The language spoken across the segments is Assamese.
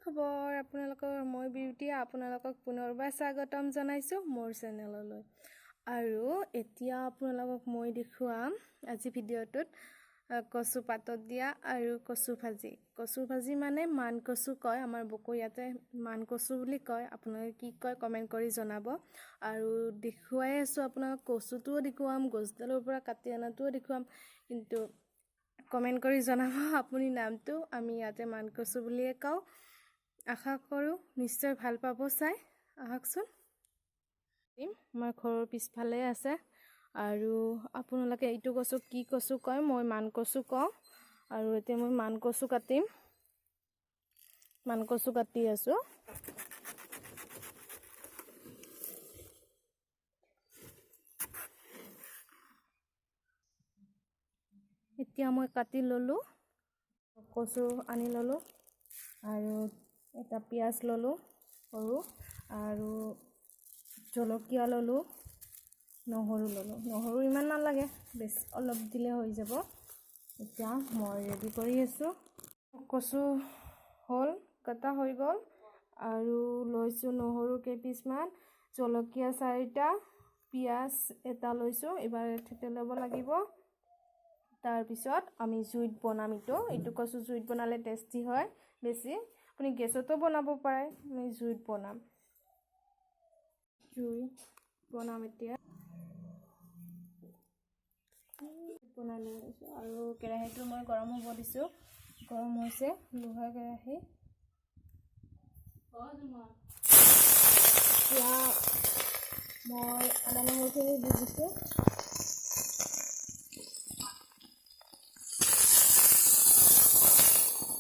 খবৰ আপোনালোকৰ? মই বিউটি, আপোনালোকক পুনৰবাৰ স্বাগতম জনাইছোঁ মোৰ চেনেললৈ। আৰু এতিয়া আপোনালোকক মই দেখুৱাম আজি ভিডিঅ'টোত কচু পাতত দিয়া আৰু কচু ভাজি। কচু ভাজি মানে মান কচু কয়, আমাৰ বকো ইয়াতে মান কচু বুলি কয়। আপোনালোকে কি কয় কমেণ্ট কৰি জনাব। আৰু দেখুৱাই আছোঁ আপোনালোক, কচুটোও দেখুৱাম, গছডালৰ পৰা কাটি অনাটোও দেখুৱাম, কিন্তু কমেণ্ট কৰি জনাব আপুনি নামটো। আমি ইয়াতে মান কচু বুলিয়ে কওঁ। আশা কৰোঁ নিশ্চয় ভাল পাব চাই। আহকচোন, আমাৰ ঘৰৰ পিছফালে আছে। আৰু আপোনালোকে এইটো কচু কি কচু কয়? মই মান কচু কওঁ। আৰু এতিয়া মই মান কচু কাটিম, মান কচু কাটি আছোঁ। এতিয়া মই কাটি ল'লোঁ, কচু আনি ল'লোঁ আৰু এটা পিঁয়াজ ল'লোঁ সৰু, আৰু জলকীয়া ল'লোঁ, নহৰু ল'লোঁ। নহৰু ইমান নালাগে, বেছি অলপ দিলে হৈ যাব। এতিয়া মই ৰেডি কৰি আছোঁ। কচু হ'ল, কটা হৈ গ'ল। আৰু লৈছোঁ নহৰু কেইপিচমান, জলকীয়া 4টা, পিঁয়াজ এটা লৈছোঁ। এইবাৰ থেতে ল'ব লাগিব, তাৰপিছত আমি জুইত বনাম। এইটো কচু জুইত বনালে টেষ্টি হয় বেছি। আপুনি গেছতো বনাব পাৰে, আমি জুইত বনাম। জুই বনাম, এতিয়া বনাই লৈছোঁ। আৰু কেৰাহীটো মই গৰম হ'ব দিছোঁ, গৰম হৈছে, লোহাৰ কেৰাহী। এতিয়া মই আদা নহৰুখিনি দি দিছোঁ।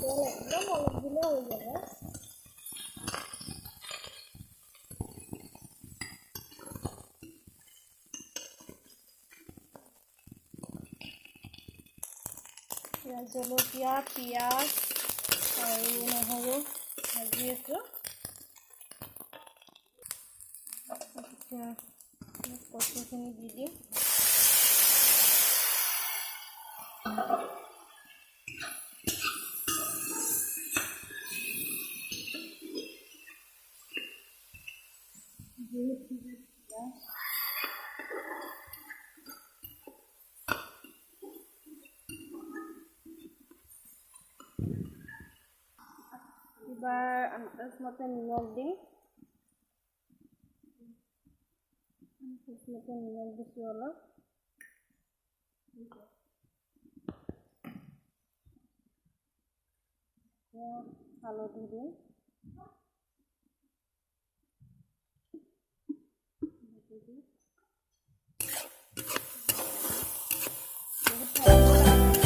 তেল একদম অলপ দিলে হৈ যাব। জলকীয়া, পিঁয়াজ আৰু নহৰু ভাজি আছোঁ। এতিয়া কচুখিনি দি দিম। এইবাৰ আন্দাজমতে নিমখ দিম। আন্দাজমতে নিমখ দিছোঁ অলপ। হালধি দিম। বহুত ভাজিব লাগিব।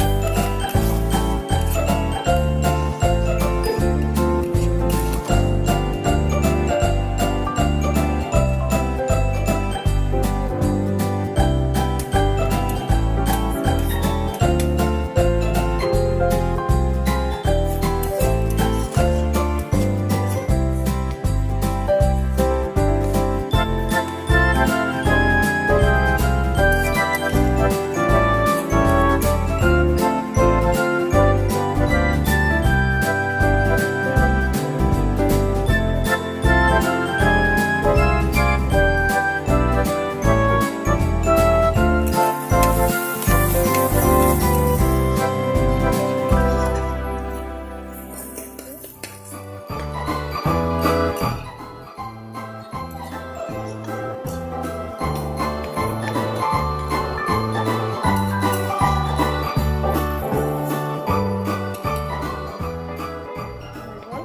হৈ গ'ল।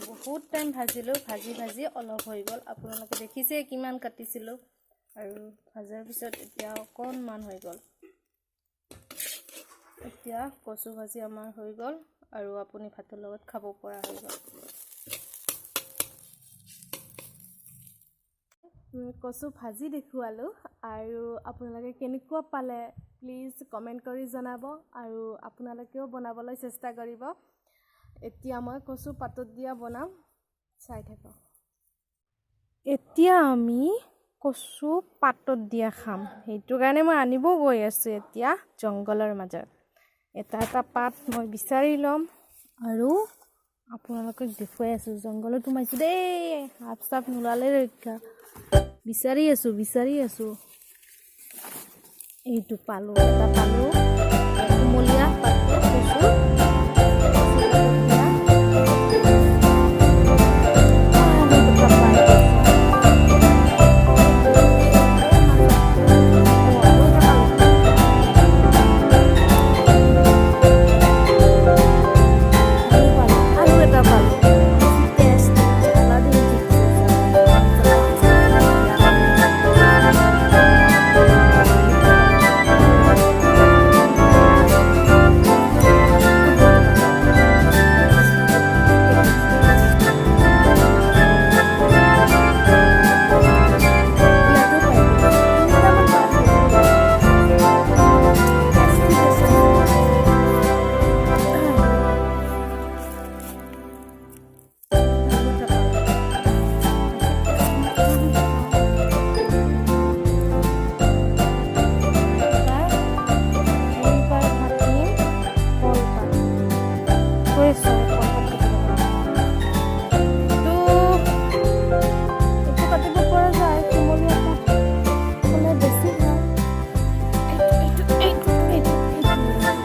বহুত টাইম ভাজিলোঁ, ভাজি ভাজি অলপ হৈ গ'ল। আপোনালোকে দেখিছে কিমান কাটিছিলোঁ। আৰু ভাজাৰ পিছত এতিয়া অকণমান হৈ গ'ল। এতিয়া কচু ভাজি আমাৰ হৈ গ'ল আৰু আপুনি ভাতৰ লগত খাব পৰা হৈ গ'ল। কচু ভাজি দেখুৱালোঁ আৰু আপোনালোকে কেনেকুৱা পালে প্লিজ কমেণ্ট কৰি জনাব আৰু আপোনালোকেও বনাবলৈ চেষ্টা কৰিব। এতিয়া মই কচু পাতত দিয়া বনাম, চাই থাকক। এতিয়া আমি কচু পাতত দিয়া খাম, সেইটো কাৰণে মই আনিব গৈ আছোঁ এতিয়া জংঘলৰ মাজত। এটা এটা পাত মই বিচাৰি ল'ম আৰু আপোনালোক আপোনালোকক দেখুৱাই আছোঁ। জংঘলত সোমাইছোঁ দেই, সাপ চাপ নোলালে ৰক্ষা। বিচাৰি আছোঁ, বিচাৰি আছোঁ। এইটো পালোঁ, এটা পালোঁ। কুমলীয়া পাতটো কচু, কচুৰ লগত দিয়া। আৰু দুটা পাই গৈছোঁ। অ, আৰু এটা পালোঁ। আৰু পালোঁ, আৰু এটা পালোঁ। টেষ্ট জ্বালা দি উঠিছে। জ্বালা, জ্বালা। ইয়াতো পাই গ'লো। তিনিটামান পালোঁ। টেষ্টি আছে। আৰু এটা পালোঁ। এবাৰ এইবাৰ কাটিম কলপাত। কৈছোঁ কলপাত কাটিব কাৰণে। এইটো কাটিব পৰা যায়, কুমলীয়া পাত হ'লে বেছি ভাল। এইটো, এইটো, এইটো, এইটো, এইটো। কলপাত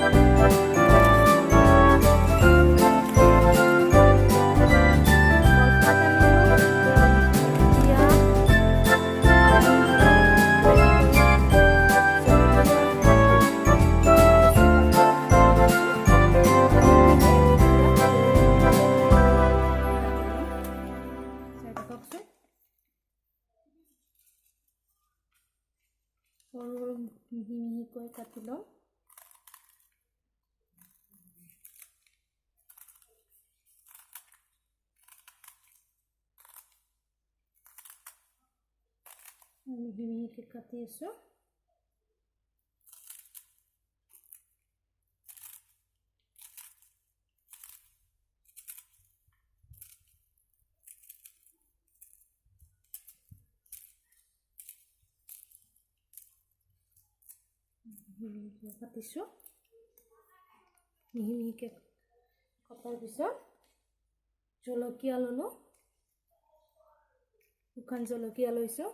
আনিলোঁ। এতিয়া ৰেডি কৰিম জলকীয়া, কচু পাত আনি পিনে এতিয়া চাই থাককচোন। সৰু সৰু, মিহি মিহিকৈ কাটি ল'ম। মিহি মিহিকৈ কাটি আছোঁ। মিহি মিহিকৈ কাটিছোঁ। মিহি মিহিকৈ কটাৰ পিছত জলকীয়া ল'লোঁ, শুকান জলকীয়া লৈছোঁ।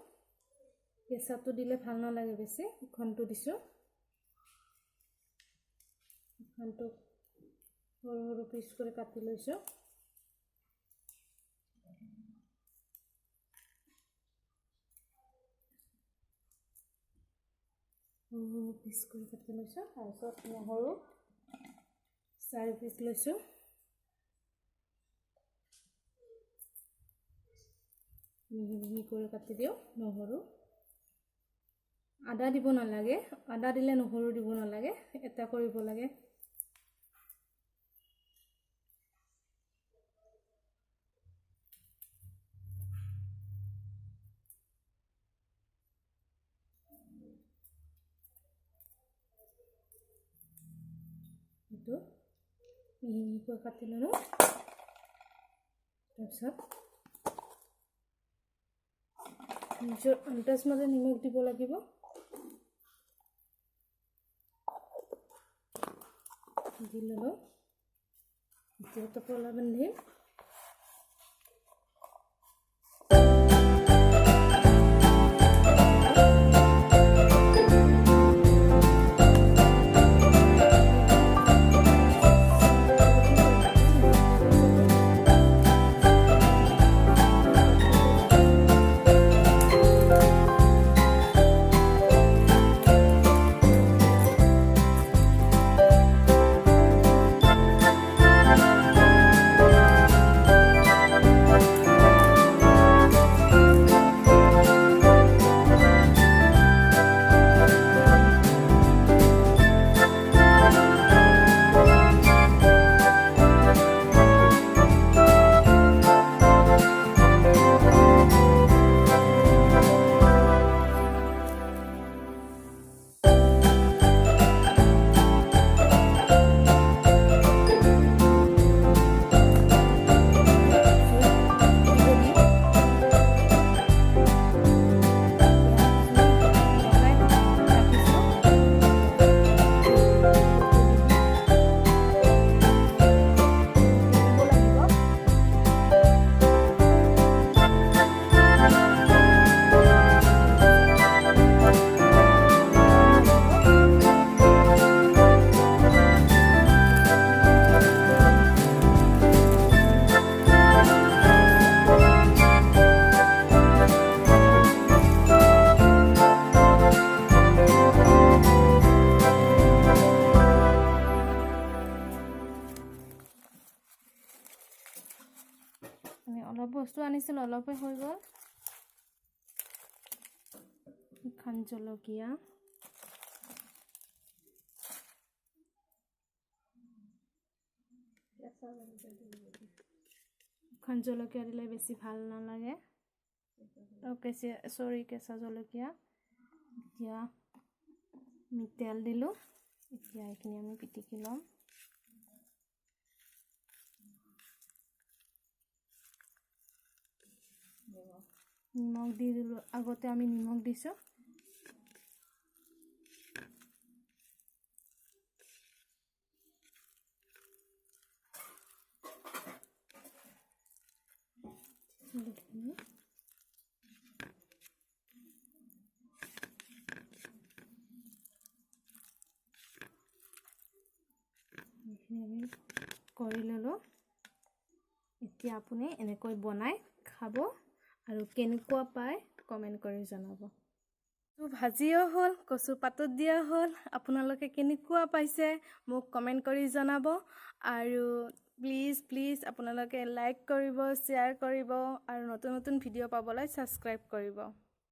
কেঁচাটো দিলে ভাল নালাগে বেছি, শুকানটো দিছোঁ। শুকানটো সৰু সৰু পিচ কৰি কাটি লৈছোঁ। সৰু সৰু পিচ কৰি কাটি লৈছোঁ। তাৰপিছত নহৰু 4 পিচ লৈছোঁ। মিহি মিহি কৰি কাটি দিওঁ নহৰু। আদা দিব নালাগে, আদা দিলে নহৰু দিব নালাগে, এটা কৰিব লাগে। এইটো মিহি মিহিকৈ কাটি ল'লোঁ। তাৰপিছত নিজৰ আন্দাজ মতে নিমখ দিব লাগিব। দি ল'লোঁ। এতিয়া টোপোলা বান্ধিম। এইখিনি অলপ বস্তু আনিছিলোঁ, অলপে হৈ গ'ল। এখন জলকীয়া, এখন জলকীয়া দিলে বেছি ভাল নালাগে। কেঁচা, চৰি, কেঁচা জলকীয়া। এতিয়া আমি তেল দিলোঁ। এতিয়া এইখিনি আমি পিটিকি ল'ম। নিমখ দি দিলোঁ। আগতে আমি নিমখ দিছোঁ। এইখিনি আমি কৰি ল'লোঁ। এতিয়া আপুনি এনেকৈ বনাই খাব আৰু কেনেকুৱা পায় কমেণ্ট কৰি জনাব। ভাজিও হ'ল, কচু পাতত দিয়া হ'ল। আপোনালোকে কেনেকুৱা পাইছে মোক কমেণ্ট কৰি জনাব আৰু প্লিজ প্লিজ আপোনালোকে লাইক কৰিব, শ্বেয়াৰ কৰিব আৰু নতুন নতুন ভিডিঅ' পাবলৈ ছাবস্ক্ৰাইব কৰিব।